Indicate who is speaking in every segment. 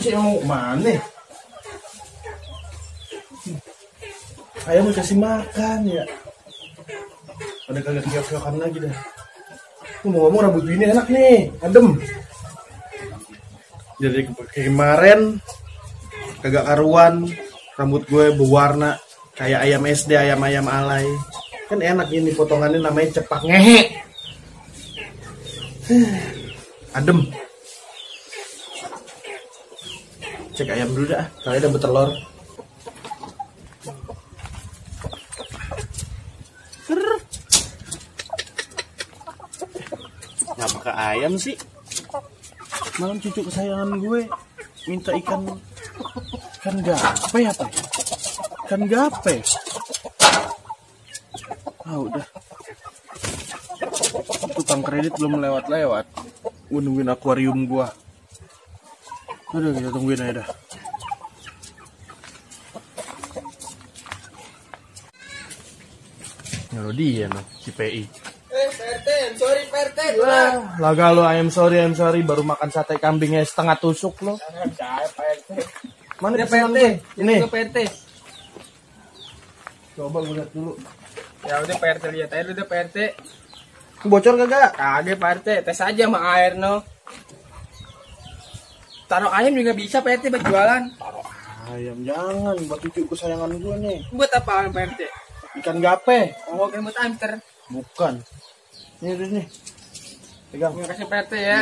Speaker 1: sih mau mana? Ayam dikasih makan ya. Ada kagak kiok-kiokan lagi dah. Aku mau ngomong rambut ini enak nih, adem. Jadi kemarin kagak karuan, rambut gue berwarna kayak ayam SD, ayam-ayam alay. Kan enak ini potongannya, namanya cepak ngehe. Adem. Cek ayam dulu dah, kali udah bertelur. Ngapa ke ayam sih? Malam cucu kesayangan gue minta ikan gape apa? Ikan gape. Ah udah. Tukang kredit belum lewat-lewat. Gue nungguin akuarium gua. Udah kita tungguin aja dah. Nyalo dia no, si PI.
Speaker 2: PRT, I'm sorry PRT.
Speaker 1: Wah, laga lo I'm sorry baru makan sate kambingnya setengah tusuk lo. Mana
Speaker 2: dia PRT?
Speaker 1: Ini.
Speaker 2: Ke PRT.
Speaker 1: Coba gue lihat dulu.
Speaker 2: Ya udah PRT lihat aja udah PRT.
Speaker 1: Bocor kagak?
Speaker 2: Kagak PRT, tes aja sama air no. Taruh ayam juga bisa PRT buat jualan.
Speaker 1: Taruh ayam jangan, buat cucu kesayangan gue nih.
Speaker 2: Buat apa PRT?
Speaker 1: Ikan gape.
Speaker 2: Oh, kan buat hamster.
Speaker 1: Bukan. Ini udah nih. Pegang.
Speaker 2: Terima kasih PRT ya.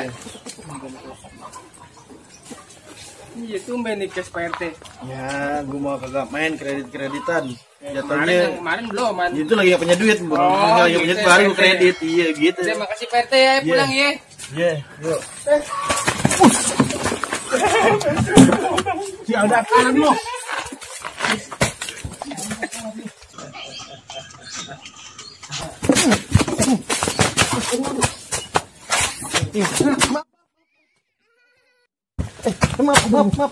Speaker 2: Iya tumben nih cash PRT.
Speaker 1: Ya, gue mau kagak main kredit-kreditan.
Speaker 2: Jatuhnya kemarin belum man.
Speaker 1: Itu lagi gak punya duit, bro. Lagi punya duit baru gue kredit. Iya gitu.
Speaker 2: Terima kasih PRT ya, pulang ya.
Speaker 1: Iya, yuk. Si ada kanan lo. Maaf.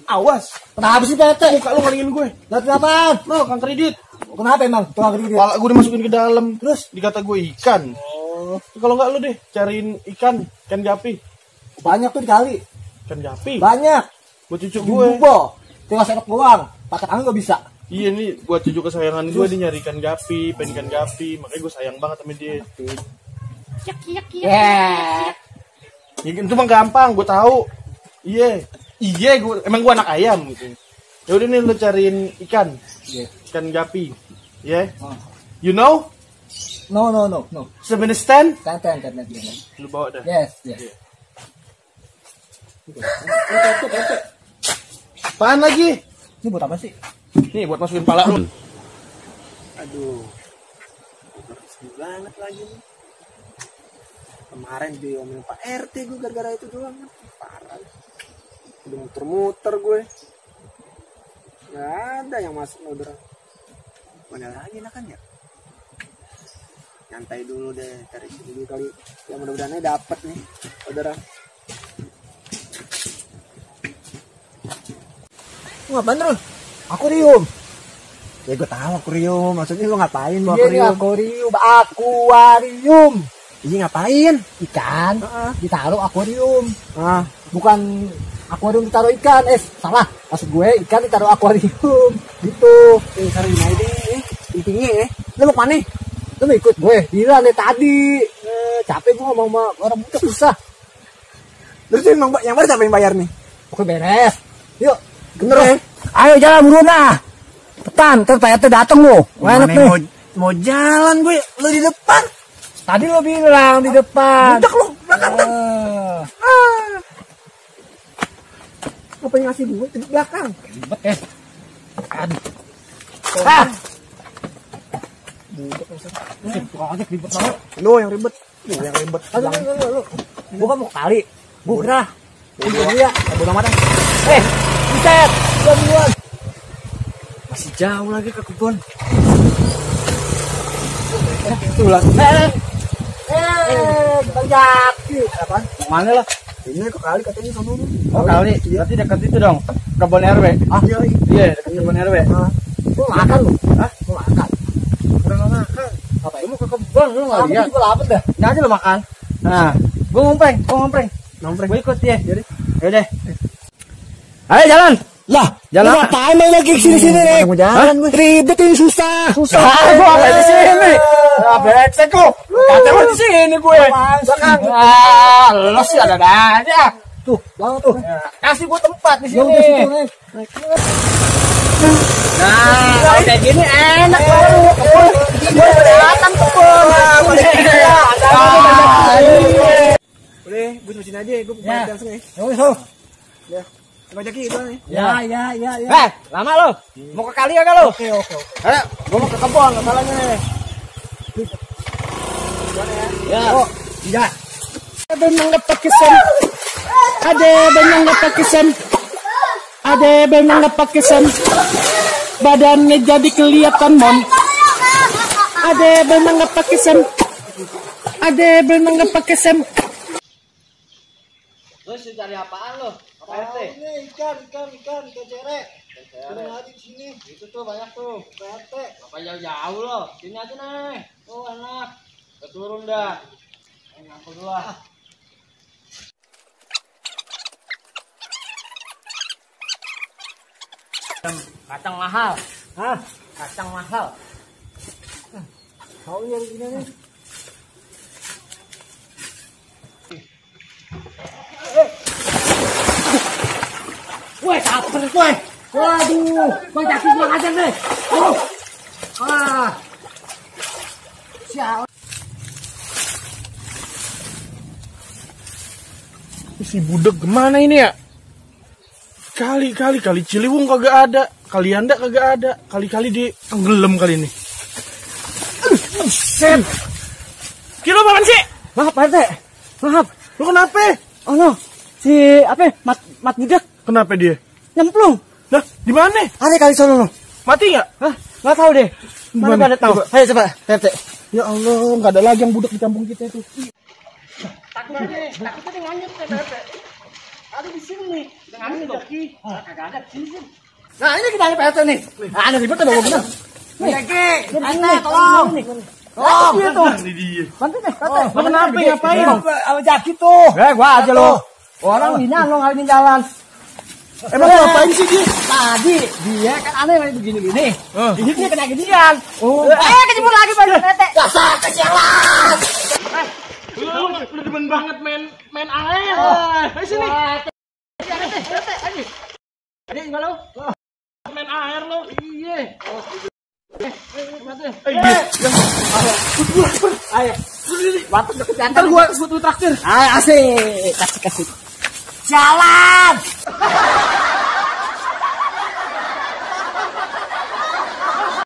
Speaker 1: Awas.
Speaker 3: Kenapa sih PRT?
Speaker 1: Muka lu ngalingin gue.
Speaker 3: Lihat kenapa?
Speaker 1: Lo kan kredit.
Speaker 3: Kenapa emang tukang kredit?
Speaker 1: Kepala gue dimasukin ke dalam.
Speaker 3: Terus
Speaker 1: Dikata gue ikan.
Speaker 3: oh,
Speaker 1: Kalau nggak lu deh cariin ikan gapi.
Speaker 3: banyak tuh dikali.
Speaker 1: Ikan gapi.
Speaker 3: Banyak.
Speaker 1: Buat cucu
Speaker 3: Di
Speaker 1: gue.
Speaker 3: Bubo. Tinggal sendok doang. Pakai tangan nggak bisa.
Speaker 1: Iya nih buat cucu kesayangan gue, dia nyari ikan gapi, pengen ikan gapi. Makanya gue sayang banget sama dia.
Speaker 3: Yeah.
Speaker 1: Ya, itu mah gampang, gue tahu. Iya, emang gue anak ayam gitu. Ya udah nih lu cariin ikan, ikan gapi, ya.
Speaker 3: Oh.
Speaker 1: You know?
Speaker 3: No.
Speaker 1: Understand?
Speaker 3: Ten.
Speaker 1: Lu bawa dah.
Speaker 3: Yes.
Speaker 1: Apaan lagi?
Speaker 3: Ini buat apa sih?
Speaker 1: Nih buat masukin pala lu.
Speaker 3: Aduh. Banget lagi nih. Kemarin diomelin Pak RT gue gara-gara itu doang. Parah. Udah muter-muter gue. Gak ada yang masuk orderan. Mana lagi lah kan ya? Nyantai dulu deh, cari dulu kali. Ya mudah-mudahan dapet nih orderan. Ngapain terus? Akuarium. Ya gue tahu akuarium. Maksudnya lu ngapain bawa akuarium? Akuarium. Iya ngapain? Ikan. Ditaruh akuarium. Bukan akuarium ditaruh ikan. Salah. Maksud gue ikan ditaruh akuarium. Gitu. Cari main deh. Intinya lu mau kemana? Lu mau ikut gue? Bilang deh tadi. Capek gue ngomong sama orang buta susah. Terus emang yang baru siapa yang bayar nih? Oke beres. Yuk. Bener. Ayo jalan buruan lah. Petan, ntar Pak RT dateng lo. Enak nih. Mau jalan gue, lo di depan. Tadi lo bilang di depan. Udah lo belakang. Apa yang ngasih duit di belakang? Ribet ya. Aduh. Tukang ojek ribet banget. Lo yang ribet. Lo. Gue kan mau kali. Gue gerah. Iya. Bodo amat. Buset. Duluan. Masih jauh lagi ke kebun. Tulang. Bang Jaki. Apaan? Mana lah? Ini ke kali katanya sama lu. Oh kali. Berarti dekat itu dong. Kebun RW. Iya, dekat kebun RW. Lu makan lu? Lu makan. Udah enggak makan. Apa? Lu mau ke kebun lu enggak lihat? Gua lapar dah. Nanti lu makan. Nah, gua ngompreng. Nompreng. Gue ikut ya. Jadi. Ayo deh. Ayo jalan. Lah, jalan. Ngapain main lagi sini-sini nih? Mau jalan gue. Ribet ini susah. Susah. Gue apa di sini? Ah, becek kok. Kata lu di sini gue. Ah, lo sih ada aja. Tuh, banget tuh. Kasih gue tempat di sini. Nah, kalau kayak gini enak baru. Gue kelihatan kebun. Udah, gue terusin aja. Gue main langsung ya. Ya. Coba Jaki itu nih. Ya. Lama lo. Mau ke kali ya kalau? Oke. Ayo, gue mau ke kebun, masalahnya nih. Ya. Oh, iya. Ada yang nggak pakai sen. Ada yang nggak pakai sen. Ada yang nggak pakai sen. Badannya jadi kelihatan mon. Ada yang nggak pakai sen. Ada yang nggak pakai sen. Lo sih cari apaan lo? Apa ini ikan cerek. Ada di sini. Itu tuh banyak tuh. PRT. Apa jauh-jauh lo? Sini aja nih. Oh enak. Keturun dah. Ngaku dulu lah. Kacang mahal. Hah? Kacang mahal. Kau nyari gini nih. Woi, caper woi. Waduh, Bang Jaki gua ajar deh. Sial.
Speaker 1: Si budek kemana ini ya? Kali Ciliwung kagak ada, kali Anda kagak ada, kali di tenggelam kali ini. Set. Kilo apaan sih?
Speaker 3: Maaf, Pak RT. Maaf.
Speaker 1: Lu kenapa?
Speaker 3: Oh no. Si apa? Mat budek.
Speaker 1: Kenapa dia?
Speaker 3: Nyemplung.
Speaker 1: Lah, di mana?
Speaker 3: Ada kali sono lo.
Speaker 1: Mati nggak?
Speaker 3: Hah? Nggak tahu deh. Mana pada tahu? Ayo coba, RT.
Speaker 1: Ya Allah, nggak ada lagi yang budek di kampung kita itu.
Speaker 2: Takutnya nganyut ya RT. Ada di sini. Nganyut Jaki. Kagak ada di sini.
Speaker 3: Nah, ini kita RT nih. Nah, ada ribet bawa benar. Nih, Jaki. RT tolong. Oh, dia tuh.
Speaker 1: Ini dia.
Speaker 3: Bantu deh, RT.
Speaker 1: Lu kenapa ngapain?
Speaker 3: Sama Jaki tuh. Gua aja lo. Orang hina lo ngalimin jalan.
Speaker 1: Emang ngapain sih dia?
Speaker 3: Tadi dia kan aneh lagi begini-gini. Ini dia kena gedian. Oh. Kejebur lagi Bang RT. Dasar kesialan.
Speaker 1: Lu demen banget main air. Ayo sini.
Speaker 3: Ini gimana lo?
Speaker 1: Main air lo.
Speaker 3: Iya. Ayo. Bantu deket
Speaker 1: Ntar gua sebut traktir.
Speaker 3: Asik. Kasih. Jalan.